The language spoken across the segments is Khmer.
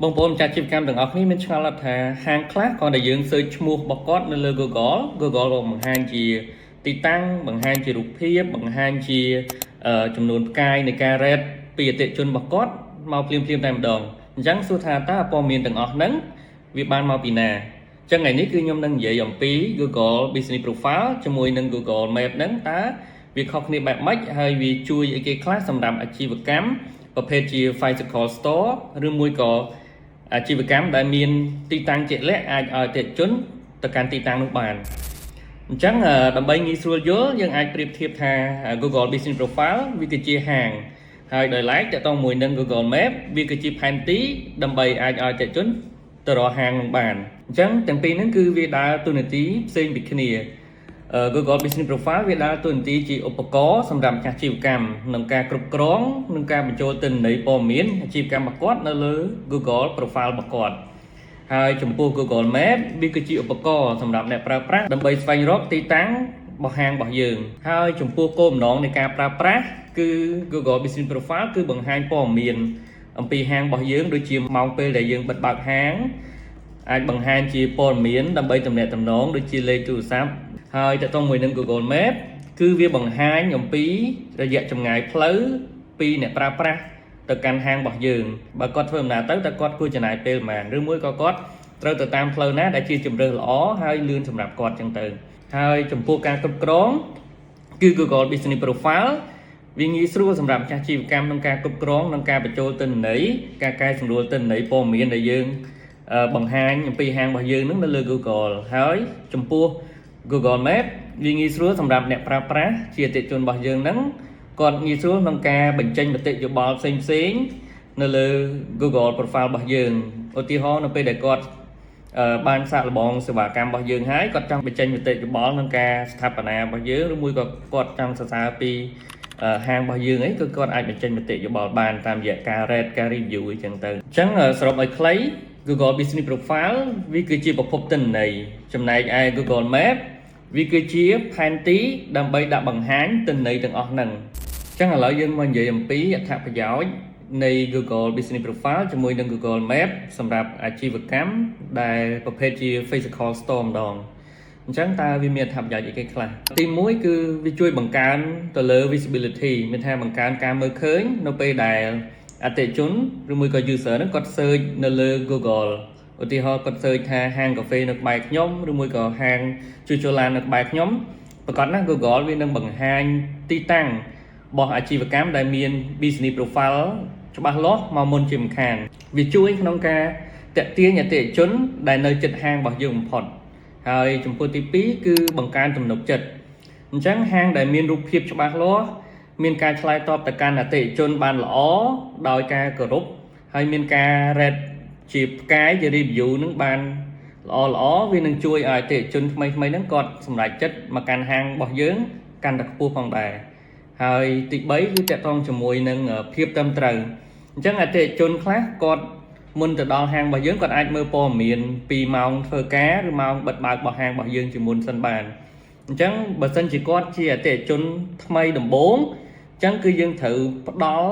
បងប្អូនម្ចាស់អាជីវកម្មទាំងអស់គ្នាមានឆ្ងល់អត់ថាហាងខ្លះគ្រាន់តែយើង search ឈ្មោះរបស់គាត់នៅលើ Google Google ក៏បង្ហាញជាទីតាំងបង្ហាញជារូបភាពបង្ហាញជាចំនួនផ្កាយនៃការ rate ពីអតិថិជនរបស់គាត់មកភ្លាមៗតែម្ដងអញ្ចឹងសួរថាតើព័ត៌មានទាំងអស់ហ្នឹងវាបានមកពីណា?អញ្ចឹងថ្ងៃនេះគឺខ្ញុំនឹងនិយាយអំពី Google Business Profile ជាមួយនឹង Google Map ហ្នឹងតើវាខុសគ្នាបែបម៉េចហើយវាជួយអីគេខ្លះសម្រាប់អាជីវកម្មប្រភេទជា physical store ឬមួយក៏អាជីវកម្មដែលមានទីតាំងជាក់លាក់អាចឲ្យអតិថិជនទៅកាន់ទីតាំងនោះបានអញ្ចឹងដើម្បីងាយស្រួលយល់យើងអាចប្រៀបធៀបថា Google Business Profile វាគឺជាហាងហើយដោយឡែកទាក់ទងមួយនឹង Google Map វាគឺជាផែនទីដើម្បីអាចឲ្យអតិថិជនទៅរកហាងនឹងបានអញ្ចឹងទាំងពីរហ្នឹងគឺវាដើរតួនាទីផ្សេងពីគ្នា។ Google Business Profile វាដើរតួនាទីជាឧបករណ៍សម្រាប់ម្ចាស់អាជីវកម្មក្នុងការគ្រប់គ្រងនិងការបញ្ចូលទិន្នន័យព័ត៌មានអាជីវកម្មរបស់គាត់នៅលើ Google Profile របស់គាត់ហើយចំពោះ Google Map វាគឺជាឧបករណ៍សម្រាប់អ្នកប្រើប្រាស់ដើម្បីស្វែងរកទីតាំងរបស់ហាងរបស់យើងហើយចំពោះគោលបំណងនៃការប្រើប្រាស់គឺ Google Business Profile គឺបង្ហាញព័ត៌មានអំពីហាងរបស់យើងដូចជាម៉ោងពេលដែលយើងបិទបើកហាង អាចបង្ហាញជាព័ត៌មានដើម្បីទំនាក់ទំនងដូចជាលេខទូរស័ព្ទហើយទាក់ទងមួយនឹង Google Map គឺវាបង្ហាញអំពីរយៈចម្ងាយផ្លូវពីអ្នកប្រើប្រាស់ទៅកាន់ហាងរបស់យើងបើគាត់ធ្វើដំណើរទៅតើគាត់គួរចំណាយពេលប៉ុន្មានឬមួយក៏គាត់ត្រូវទៅតាមផ្លូវណាដែលជាជម្រើសល្អហើយលឿនសម្រាប់គាត់ចឹងទៅហើយចំពោះការគ្រប់គ្រងគឺ Google Business Profile វាងាយស្រួលសម្រាប់ម្ចាស់អាជីវកម្មក្នុងការគ្រប់គ្រងនិងការបញ្ចូលទិន្នន័យការកែសម្រួលទិន្នន័យព័ត៌មានដែលយើងបង្ហាញអំពីហាងរបស់យើងនឹងនៅលើ Google ហើយចំពោះ Google Map វាងាយស្រួលសម្រាប់អ្នកប្រើប្រាស់ជាអតិថិជនរបស់យើងហ្នឹងគាត់ងាយស្រួលក្នុងការបញ្ចេញមតិយោបល់ផ្សេងផ្សេងៗនៅលើ Google Profile របស់យើងឧទាហរណ៍នៅពេលដែលគាត់បានសាកល្បងសេវាកម្មរបស់យើងហើយគាត់ចង់បញ្ចេញមតិយោបល់ក្នុងការស្ថាបនារបស់យើងឬមួយក៏គាត់ចង់សរសើរពីហាងរបស់យើងអីគឺគាត់អាចបញ្ចេញមតិយោបល់បានតាមរយៈការ rate ការ review អីចឹងទៅអញ្ចឹងសរុបឲ្យខ្លី Google Business Profile វាគឺជាប្រភពទិន្នន័យចំណែកឯ Google Map វាគឺជាផែនទីដើម្បីដាក់បង្ហាញទិន្នន័យទាំងអស់ហ្នឹងអញ្ចឹងឥឡូវយើងមកនិយាយអំពីអត្ថប្រយោជន៍នៃ Google Business Profile ជាមួយនឹង Google Map សម្រាប់អាជីវកម្មដែលប្រភេទជា physical store ម្ដងអញ្ចឹងតើវាមានអត្ថប្រយោជន៍អីគេខ្លះ?ទី1គឺវាជួយបង្កើនទៅលើ visibility មានថាបង្កើនការមើលឃើញនៅពេលដែលអតិថិជនឬមួយក៏ user ហ្នឹងគាត់ search នៅលើ Google ឧទាហរណ៍គាត់ search ថាហាងកាហ្វេនៅក្បែរខ្ញុំឬមួយក៏ហាងជួសជុលឡាននៅក្បែរខ្ញុំប្រាកដណាស់ Google វានឹងបង្ហាញទីតាំងរបស់អាជីវកម្មដែលមាន business profile ច្បាស់លាស់មកមុនជាមិនខានវាជួយក្នុងការទាក់ទាញអតិថិជនដែលនៅជិតហាងរបស់យើងបំផុតហើយចំពោះទី2គឺបង្កើនទំនុកចិត្តអញ្ចឹងហាងដែលមានរូបភាពច្បាស់លាស់មានការឆ្លើយតបទៅកាន់អតិថិជនបានល្អដោយការគោរពហើយមានការ rate ជាផ្កាយជា review នឹងបានល្អល្អវានឹងជួយឲ្យអតិថិជនថ្មីថ្មីហ្នឹងគាត់សម្រេចចិត្តមកកាន់ហាងរបស់យើងកាន់តែខ្ពស់ផងដែរហើយទី3គឺទាក់ទងជាមួយនឹងភាពត្រឹមត្រូវអញ្ចឹងអតិថិជនខ្លះគាត់មុនទៅដល់ហាងរបស់យើងគាត់អាចមើលព័ត៌មានពីម៉ោងធ្វើការឬម៉ោងបិទបើករបស់ហាងរបស់យើងជាមុនសិនបានអញ្ចឹងបើសិនជាគាត់ជាអតិថិជនថ្មីដំបូងអញ្ចឹងគឺយើងត្រូវផ្ដល់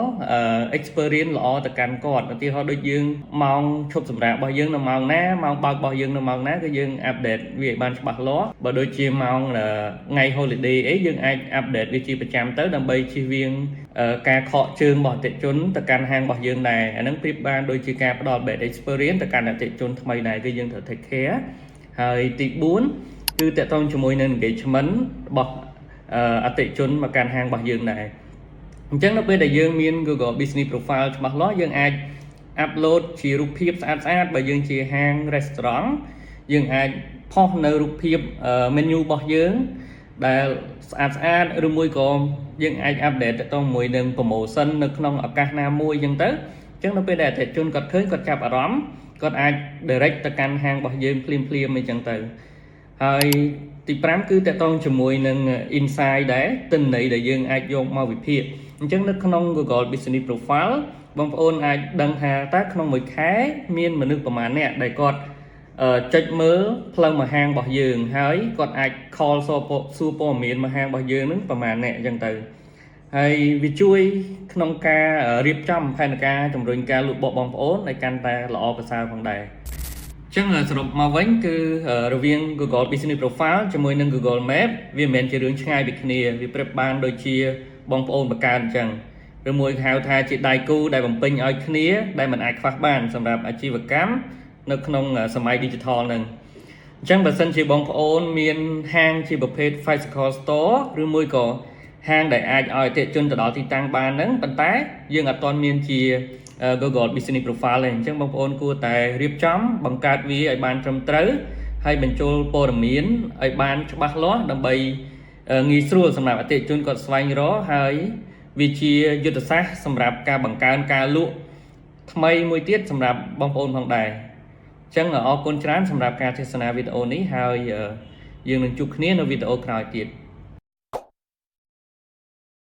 experience ល្អទៅកាន់គាត់ឧទាហរណ៍ដូចយើងម៉ោងឈប់សម្រាករបស់យើងនៅម៉ោងណាម៉ោងបើករបស់យើងនៅម៉ោងណាគឺយើង update វាឲ្យបានច្បាស់លាស់បើដូចជាម៉ោងថ្ងៃ holiday អីយើងអាច update វាជាប្រចាំទៅដើម្បីជៀសវាងការខកជើងរបស់អតិថិជនទៅកាន់ហាងរបស់យើងដែរអាហ្នឹងប្រៀបបានដូចជាការផ្ដល់ bad experience ទៅកាន់អតិថិជនថ្មីដែរគឺយើងត្រូវ take care ហើយទី4គឺទាក់ទងជាមួយនឹង engagement របស់អតិថិជនមកកាន់ហាងរបស់យើងដែរអញ្ចឹងនៅពេលដែលយើងមាន Google Business Profile ច្បាស់លាស់យើងអាច upload ជារូបភាពស្អាតស្អាតបើយើងជាហាង restaurant យើងអាច post នៅរូបភាព menu របស់យើងដែលស្អាតស្អាតឬមួយក៏យើងអាច update ទៅមួយនឹង promotion នៅក្នុងឱកាសណាមួយអញ្ចឹងទៅអញ្ចឹងនៅពេលដែលអតិថិជនគាត់ឃើញគាត់ចាប់អារម្មណ៍គាត់អាច direct ទៅកាន់ហាងរបស់យើងភ្លាមភ្លាមអីចឹងទៅហើយទី5គឺទាក់ទងជាមួយនឹង insight ដែរទិន្នន័យដែលយើងអាចយកមកវិភាគអញ្ចឹងនៅក្នុង Google Business Profile បងប្អូនអាចដឹងថាតើក្នុងមួយខែមានមនុស្សប្រមាណអ្នកដែលគាត់ចុចមើលផ្លូវមកហាងរបស់យើងហើយគាត់អាច call សួរព័ត៌មានមកហាងរបស់យើងនឹងប្រមាណអ្នកអញ្ចឹងទៅហ ហើយវាជួយក្នុងការរៀបចំផែនការជំរុញការលក់របស់បងប្អូនឲ្យកាន់តែល្អប្រសើរផងដែរអញ្ចឹងសរុបមកវិញគឺរវាង Google Business Profile ជាមួយនឹង Google Map វាមិនមែនជារឿងឆ្ងាយពីគ្នាវាប្រៀបបានដូចជាបងប្អូនបង្កើតអញ្ចឹងឬមួយហៅថាជាដៃគូដែលបំពេញឲ្យគ្នាដែលមិនអាចខ្វះបានសម្រាប់អាជីវកម្មនៅក្នុងសម័យ digital ហ្នឹងអញ្ចឹងបើសិនជាបងប្អូនមានហាងជាប្រភេទ physical store ឬមួយក៏ហាងដែលអាចឲ្យអតិថិជនទៅដល់ទីតាំងបានហ្នឹងប៉ុន្តែយើងអត់ទាន់មានជា Google Business Profile ទេអញ្ចឹងបងប្អូនគួរតែរៀបចំបង្កើតវាឲ្យបានត្រឹមត្រូវហើយបញ្ចូលព័ត៌មានឲ្យបានច្បាស់លាស់ដើម្បីងាយស្រួលសម្រាប់អតិថិជនគាត់ស្វែងរកហើយវាជាយុទ្ធសាស្ត្រសម្រាប់ការបង្កើនការលក់ថ្មីមួយទៀតសម្រាប់បងប្អូនផងដែរអញ្ចឹងអរគុណច្រើនសម្រាប់ការទស្សនាវីដេអូនេះហើយយើងនឹងជួបគ្នានៅវីដេអូក្រោយទៀត។